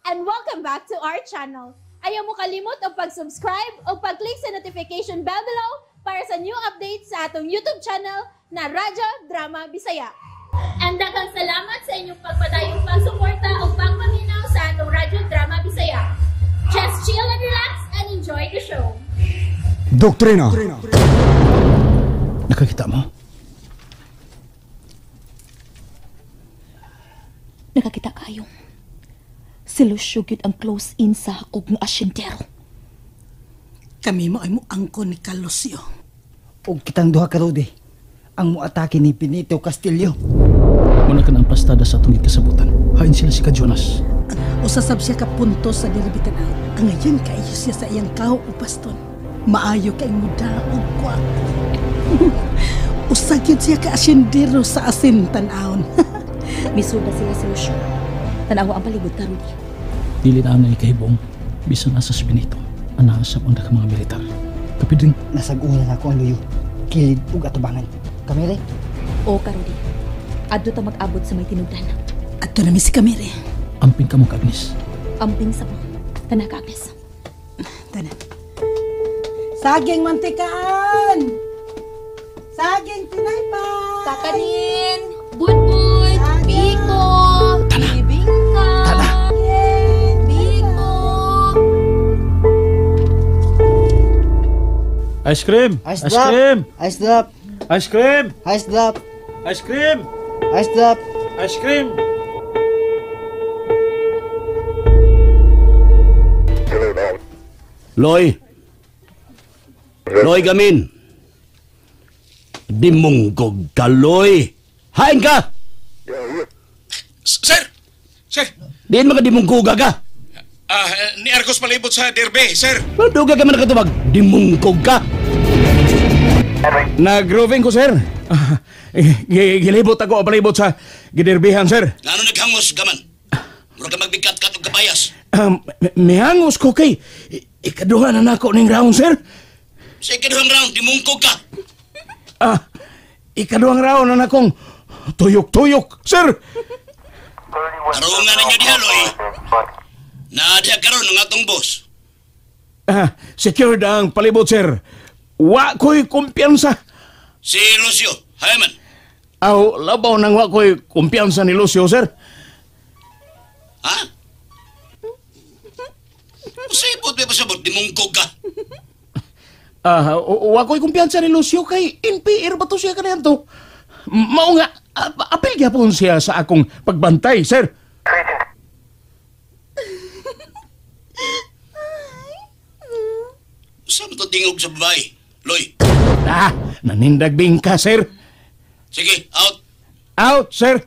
And welcome back to our channel. Ayaw mo kalimot og pag-subscribe o pag-click sa notification bell below para sa new updates sa atong YouTube channel na Radyo Drama Bisaya. And daghang salamat sa inyong pagpadayong pagsuporta o pagpaminaw sa atong Radyo Drama Bisaya. Just chill and relax and enjoy the show. Doktrina. Nakakita mo? Nakakita kayo. Si Lucio gyud ang close-in sa hakog ng asyendero. Kami mo ay muangko ni Carlosio. Og kitang duha ka Rudy, ang muatake ni Benito Castillo. Muna ka na ang pastada sa atong gikasabutan. Hain sila si ka Jonas. Usasab siya ka punto sa diribitan. Ang ngayon kaayo siya sa iyang kaho o baston. Maayo kay mudaog ko ako. Usag yun siya ka asyendero sa asin tan-awon. Misuda sila si Lucio. Tanawa ang palibot ka, Rudy. Dili na ang ikahibong. Bisan asa si Benito. Anaasap ang daka mga militar. Kapidring. Nasag-ulan ako ang luyo. Kilid ug atubangan. Kamere? O, ka, Rudy. Adto ta mag-abot sa may tinugdan. Adto na mi si Kamere. Amping ka mo, Agnes. Amping sa mo. Tana ka, Agnes. Tana. Saging mantikaan! Saging tinaypay! Kakanin! Budbud! Biko! Tana! Bibingka! Tana! Biko! Ice cream! Ice drop! Ice drop! Ice cream! Ice drop! Ice cream! Ice drop! Ice cream! Loy. Loy gamin. Dimunggog ka, Loy. Hain ka! Sir! Sir! Diin mga dimunggoga ka. Ni Argos palibot sa derbe, sir. Duga ka man nakatubag. Dimungkog ka. Nag-roving ko, sir. Gilibot ako palibot sa giderbihan, sir. Ngano naghangos gaman? Mura ka magbigkat-kat og kabayas. Mihangos ko kay ikaduha na nako ning round, sir. Sa ikaduhang round, dimungkog ka. Ikaduhang round na nakong tuyok-tuyok, sir. Tarungan ninyo diha, Loy. Naadiha karon ng atong boss. Secured ang palibot, sir. Wa ko'y kumpiyansa. Si Lucio, hayman. Aw, labaw nang wa ko'y kumpiyansa ni Lucio, sir. Ha? Pasabot, may pasabot, dimungkog ka. Wa ko'y kumpiyansa ni Lucio kay NPR ba to siya kaniyan to? Mao nga, apil gyapon siya sa akong pagbantay, sir. Saan to tingog sa babae, Loy? Nanindagbing ka, sir. Sige, out. Out, sir.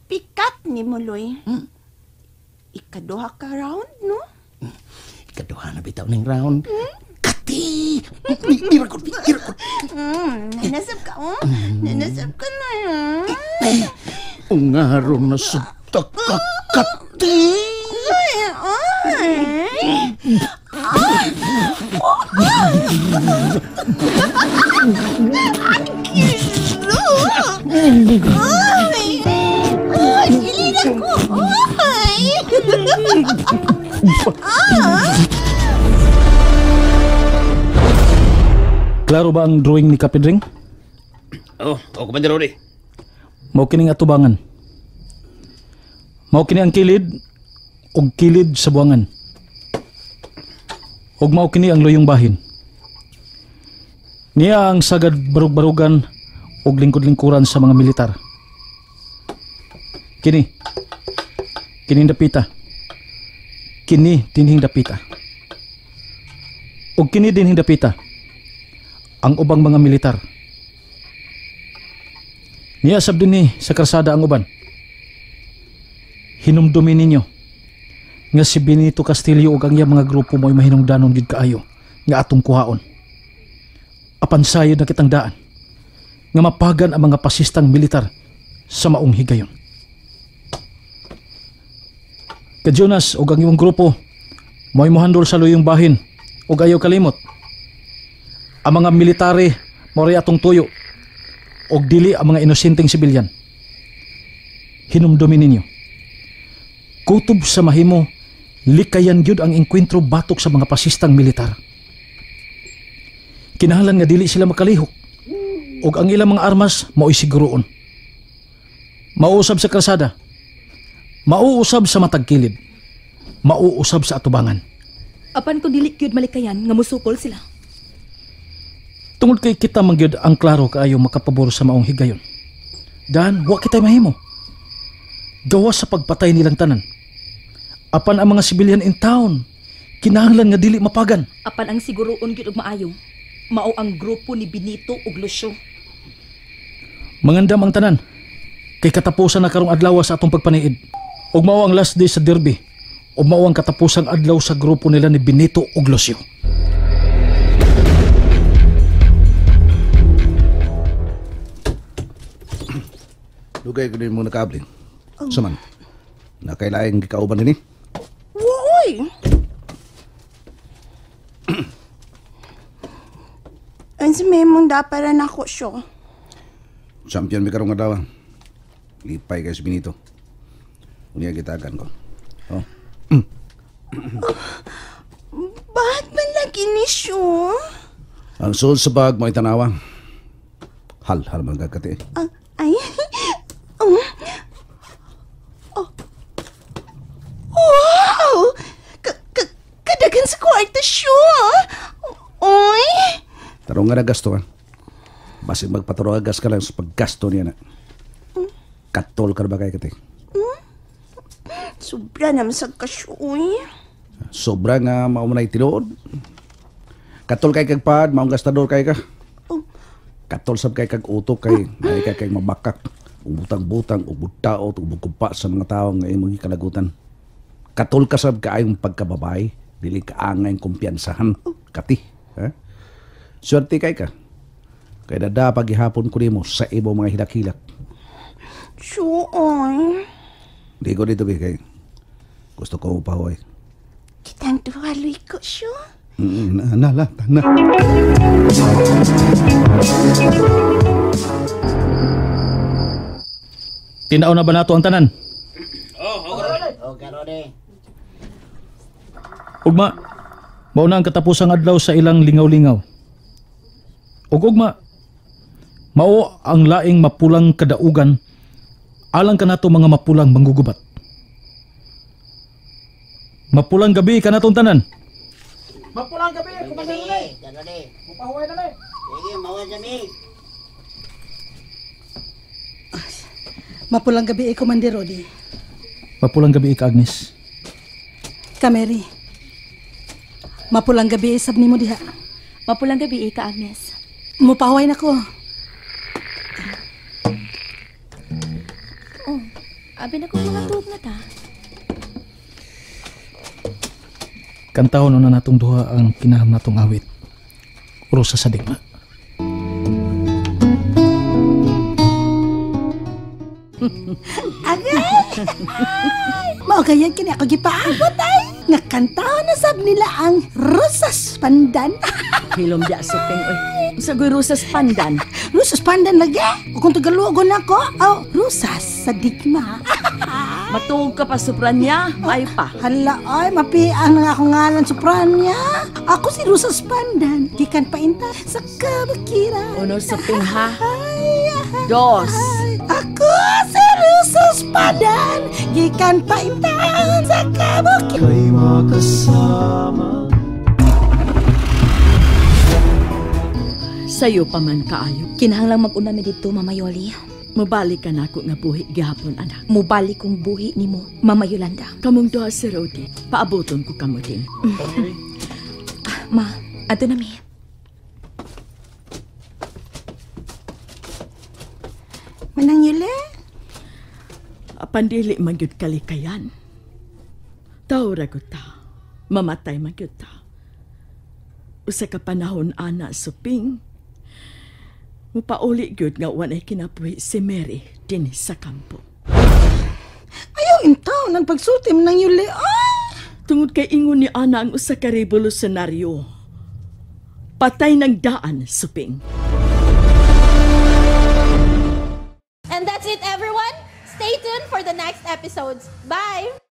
Pikat ni mo, Loy. Ikaduha ka round, no? Ikaduha na bitaw ning round. Kati! Irakot, irakot. Nanasap ka, oh. Nanasap ka na. Ungaron na sa takakati. Ay, ay. Ay! Ay! Gilid ako! Ay! Klaro ba ang drawing ni Kapidring? Oh, Commander Rudy. Mao kining atubangan. Mao kini ang kilid ug kilid sa buwangan. Ug mao kini ang luyong bahin. Niya ang sagad barug-barugan ug lingkod-lingkuran sa mga militar. Kini. Kining dapita. Kini dinhing dapita. Ug kini dinhing dapita. Ang ubang mga militar. Niya sab dinhi sa karsada ang uban. Hinumdumi ninyo nga si Benito Castillo ug ang iyang mga grupo mo'y mahinungdanon gid kaayo nga atong kuhaon. Apan sayod na kitang daan nga mapagan ang mga pasistang militar sa maong higayon. Ka Jonas ug ang iyong grupo mo'y mohandol sa luyong bahin ug ayaw kalimot. Ang mga military mao ray atong tuyo ug dili ang mga inosenteng sibilyan. Hinumdumi ninyo. Kutob sa mahimo, likayan gyud ang engkwentro batok sa mga pasistang militar. Kinahanglan nga dili sila makalihok ug ang ilang mga armas mao'y siguroon. Mauusab sa kalsada, mauusab sa matag kilid, mauusab sa atubangan. Apan kung dili gyud malikayan nga musukol sila. Tungod kay kita man gyud ang klaro kaayo makapabor sa maong higayon. Dan wa kitay mahimo. Gawas sa pagpatay nilang tanan. Apan ang mga sibilyan in town, kinahanglan nga dili mapagan. Apan ang siguroon gyud og maayo, mao ang grupo ni Benito ug Lucio. Mangandam ang tanan. Kay katapusan na karong adlaw sa atong pagpaniid. Ug mao ang last day sa derby. Ug mao ang katapusang adlaw sa grupo nila ni Benito ug Lucio. Dugay ko din mo nakaabling. Oh. Saman, nakailaing gikauban din eh. Woy! Ang si Memong daparan ako siya. Champion mi karong adlaw. Lipay kay si Benito. Unya gitagan ko. Oh. Bakit man lagi ni siya? Ang sul sa bag mo itanawa. Hal-hal man gagati. Ay. Oh. Oh. Wow! Kadagan sa kwarta siya. Oy! Tarong nga na gasto ha. Basig magpaturagas ka lang sa paggasto niya na. Katol ka na ba kay kati? Sobra naman sa kasyo, uy. Sobra nga maumanay tinuod. Katol kay kag pad, maong gastador kay ka. Oh. Katol sab kay kag utok kay, naay ka kay mabakak. Ubutang-butang, ubutaot, ubugkumpa sa mga tao nga imong gikalagutan. Katol ka sab kaayong pagkababay, dili ka angay kumpiyansahan. Kati, ha? Swerte kay ka. Kay dada paghihapon ko nimo sa imo mga hilak-hilak. Sure. Di ko dito kay gusto ko upahoy. Kitang duhaloy ko siya. Na na na. Tinaw na ba nato ang tanan? Oh, karone. Ugma, mao na ang katapusang adlaw sa ilang lingaw-lingaw. Ug ugma, mao ang laing mapulang kadaugan alang kanato mga mapulang manggugubat. Mapulang gabi kanatong tanan. Mapulang gabi, kumasarone. Mupahuway na ni. Sige, mawa kami. Mapulang gabi, Commander Rodi. Mapulang gabi ka, Agnes. Kameri. Mapulang gabi sab nimo diha. Mapulang gabi ka, Agnes. Mupahuway na ko. Oh, abi na ko mga tuog na ta. Kantahon na natong duha ang kinaham natong awit. Rosa sa digma. Agay! Mao kayan kini ako gipaabot ay. Nga kantahon na sab nila ang Rosas Pandan. Hilom diya suping oy. Usa goy Rosas Pandan. Rosas Pandan lagi. O kung Tagalogon ako, oh, Rosas sa digma. Matuog ka pa Supranya, ay pa. Hala ay, mapiang na akong ngalan Supranya. Ako si Rosas Pandan, gikan painta sa kabakiran. Uno suping ha. Dos. Ako si Rosas Pandan, gikan painta sa kabakiran. Kay makasama. Sayo pa man kaayo. Kinahanglang mag-una mi didto, Mama Yoli. Mubalik ka na ako nga buhi gihapon, anak. Mubalik kong buhi nimo, Mama Yolanda. Kamong duha si Rodi. Paaboton ko kamo din. Ma, ato na mi. Manang Yuli? Apan dili man gyud kalikayan. Tawo ra gud ta. Mamatay man gyud ta. Usa ka panahon ana suping. Mupauli gyud nga wanay kinabuhi si Mary dinhi sa kampo. Ayaw intaw nang pagsulti Manang Yuli. Ah! Tungod kay ingon ni ana ang usa ka revolusyonaryo. Patay ng daan, suping. And that's it, everyone. Stay tuned for for the next episodes. Bye!